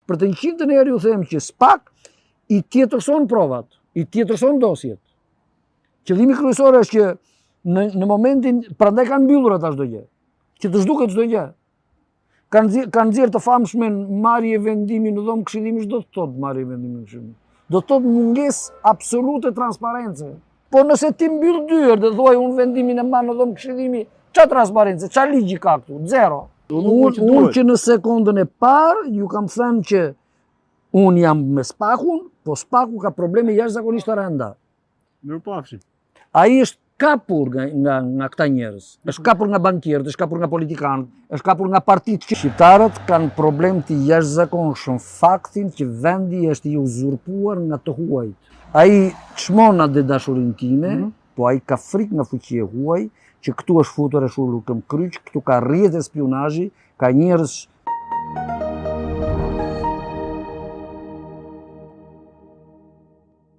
Për të njëqindtën herë ju them që SPAK i tjetërson provat, i tjetërson dosjet. Qëllimi kryesor është që në, në momentin, prandaj kanë mbyllur ata çdo gjë, që të zhduket çdo gjë. Kanë nxjerrë kanë nxjerrë të famshmen marrje vendimi në dhomë këshillimi, ç'do të thotë marrje vendimi në këshillim. Do të thotë mungesë absolute transparence. Po nëse ti mbyll dyert dhe thua unë vendimin e marr në dhomë këshillimi, ça transparence, ça ligji ka këtu? Zero. Unë unë që në sekondën e parë ju kam thënë që unë jam me Spakun, po Spaku ka probleme jashtëzakonisht të rënda. Mirupafshim. Ai është kapur nga, nga, nga këta njerëz. Është kapur nga bankierët, është kapur nga politikanët, është kapur nga partitë. Që shqiptarët kanë problem të jashtëzakonshëm faktin që vendi është i uzurpuar nga të huajt. Ai çmon atë dashurinë time, mm -hmm. po ai ka frikë nga fuqia e huaj, që këtu është futur është ulur këmbëkryq, këtu ka rrjete spiunazhi, ka njerëz